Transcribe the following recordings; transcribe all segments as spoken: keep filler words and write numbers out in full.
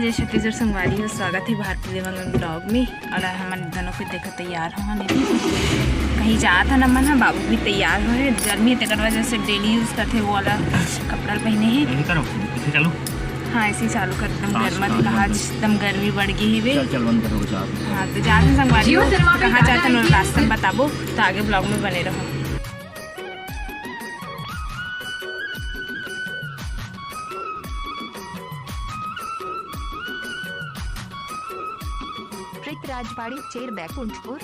जय छत्तीसगढ़ संगवारी हो, स्वागत हे भारती देवांगन vlog में। अउ हमन दोनों के देखा तैयार हो हन, कहीं जात हन हमन ह, बाबू भी तैयार हो हे। गर्मी हे तेकर वजह से daily use करथे वो वाला कपड़ा ल पहिने हे। ऐसे करो, ऐसे चलो। हाँ, ऐसे ही चालू कर, एकदम हाँ, गर्मा हाँ, दिखा, हाँ। आज एकदम गर्मी बढ़ गई हे बे। चल, चल, बंद करो, चल। हाँ, तो जात हन संगवारी हो, कहाँ जात हन रास्ता में बताबो, तो आगे vlog में बने रहो। प्रीत राजवाड़ी, चेर बैकुंठपुर।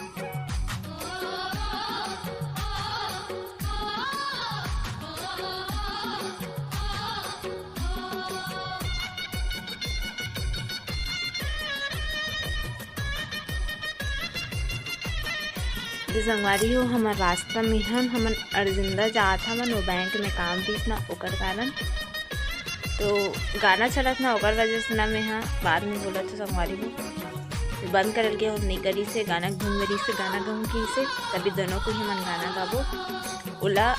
तो संगवारी हो, हमर रास्ता में हन, हमन अर्जुंदा जात हवन, वो बैंक में काम रहिस ना, ओकर कारण। तो गाना चलत ना, ओकर वजह से ना मैं हा बाद में बोलत हो संगवारी हो। तो बंद करल के हम नहीं करी से, गाना घूम रही से, गाना गाऊँ की से, तभी दोनों को ही मन गाना गाबो। ओला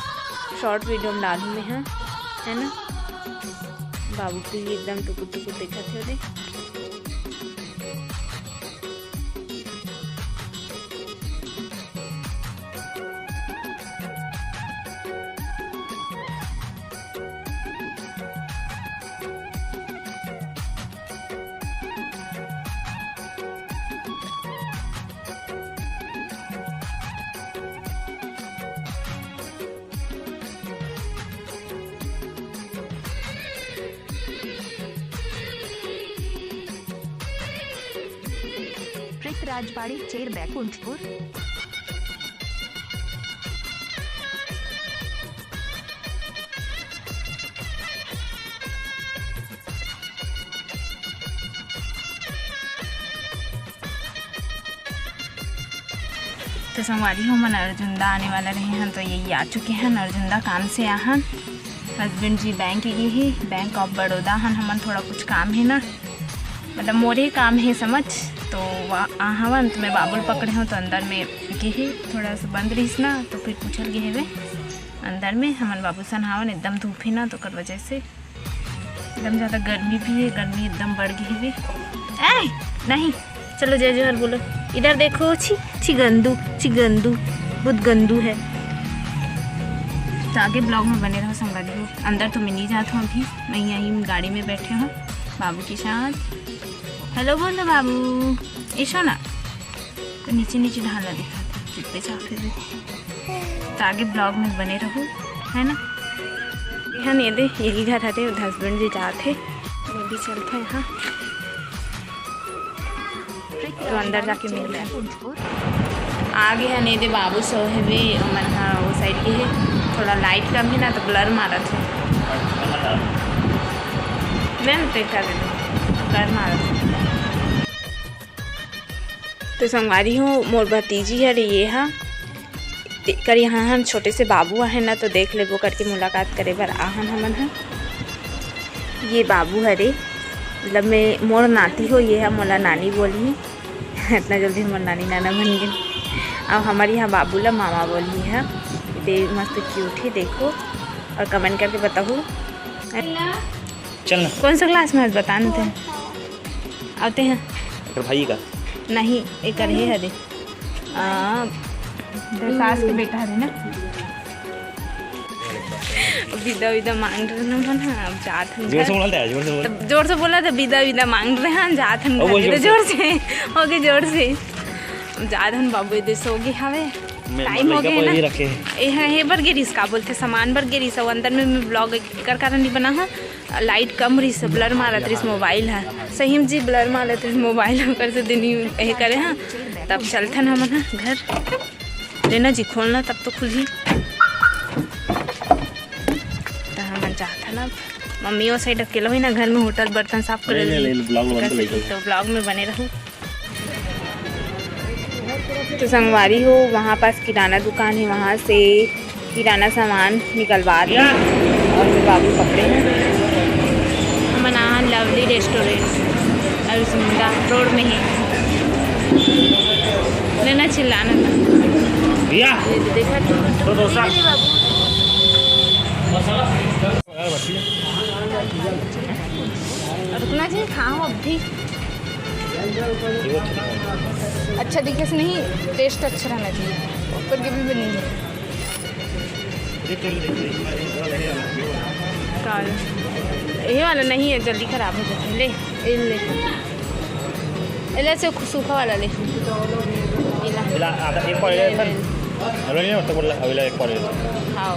short video में डालूँ मैं हा, है ना। बाबू के लिए एकदम टुकुर टुकुर देखत हे ओदे। प्रीत राजवाड़ी, चेर बैकुंठपुर। तो संगवारी हो, हमन अर्जुंदा आने वाला रहे हन, तो यही आ चुके हन अर्जुंदा काम से आहन। Husband जी बैंक गे हे, Bank of Baroda हन, हमन थोड़ा कुछ काम हे ना, मतलब मोरे काम हे समझ, तो वा-, आ हवन, तो मैं बाबू ल पकड़े हूँ, तो अंदर में गे हे, थोड़ा सा बंद रहिस ना, तो फिर पूछल गे हेवे अंदर में। हमन बाबू सन हावन, एकदम धूप हे ना, तो ओकर वजह से एकदम ज़्यादा गर्मी भी हे, गर्मी एकदम बढ़ गई हे। ए, नहीं, चलो जय जोहार बोलो। इधर देखो, छी, छी गंदू, छी गंदू, बहुत गंदू है। तो आगे vlog में बने रहो संगवारी हो। अंदर तो मैं नहीं जात हूँ अभी, मैं यहीं गाड़ी में बैठे हूँ बाबू के साथ। Hello बोल दो बाबू, ऐसो ना। तो नीचे नीचे ढाला दिखाथे, चुप्पे चाप हे। तो आगे vlog में बने रहो, है ना। यहाँ नहीं दे, यही घर हरे, उधर husband जी जात हे, मैं भी चलत हूँ यहाँ। तो अंदर जाके मिलते हैं। आगे है नहीं दे, बाबू सो हे बे, ओमन हा वो side के हे, थोड़ा light कम हे ना, तो blur मारत हे। मैं देखा दे, blur मारत हे। तो संगवारी हो, मोर भतीजी हरे ये हा, तेकर यहाँ हम छोटे से बाबू आहे ना, तो देख लेबो करके मुलाकात करे बर आहन हमन ह। ये बाबू हरे, मतलब मैं, मोर नाती हो, ये हा मोला नानी बोलही। इतना जल्दी हमर नानी नाना बन गए। अब हमारे यहाँ बाबू ला मामा बोलही हा। ये मस्त cute हे, देखो और comment करके बताओ। चल ना। कौन सा class में आज बता ना ते? आते हैं। एकर भाई का? नहीं, एकर हे हरे। आ, इधर सास के बेटा हरे ना। विदा विदा मांग रहे ना मन, अब जात हन जोर से घर। बोला था, जोर से बोला। तब जोर से बोला था, विदा विदा मांग रहे हैं, जात हन ओ, घर। बोल, जोर से। जोर से, ओके, जोर से। अब जात हन बाबू, इधर सो गए हवे। मैं टाइम हो गया ना। रखे हैं। ए, हाँ, हे बर गिरिस, का बोलते, सामान बर गिरिस, वो अंदर में मैं vlog एकर कारण नहीं बना, हाँ। Light कम रहिस, blur मारत रहिस mobile ह। सही में जी, blur मारत रहिस mobile ह, ओकर से दिन ही यही करे ह। तब चलथन हमन ह घर। लेना जी, खोलना तब तो खुलही। त हमन जाथन अब। मम्मी ओ side अकेला होही ना, घर में होटल बर्तन साफ करे ले, ले, ले, vlog में बंद कर। तो vlog में बने रहू। तो संगवारी हो, वहाँ पास किराना दुकान हे, वहाँ से किराना सामान निकलवा दे और फिर बाबू पकड़े हैं। हमन आए हैं लवली restaurant, अर्जुंदा रोड में है। लेना चिल्लाना था। भैया, ये देखा तो, तो डोसा। अरे बाबू। ना जी, खाओ अब भी। अच्छा दिखे से नहीं, टेस्ट अच्छा रहना चाहिए। ऊपर के भी बनी है। काल। ये वाला नहीं है, जल्दी खराब हो जाता है। ले, ये ले। ये ले से सूखा वाला ले। ये ला। ఇలా అదే एक पॉइंट ले, ले। हेलो नहीं होता बोल, अगला एक पॉइंट। खाओ।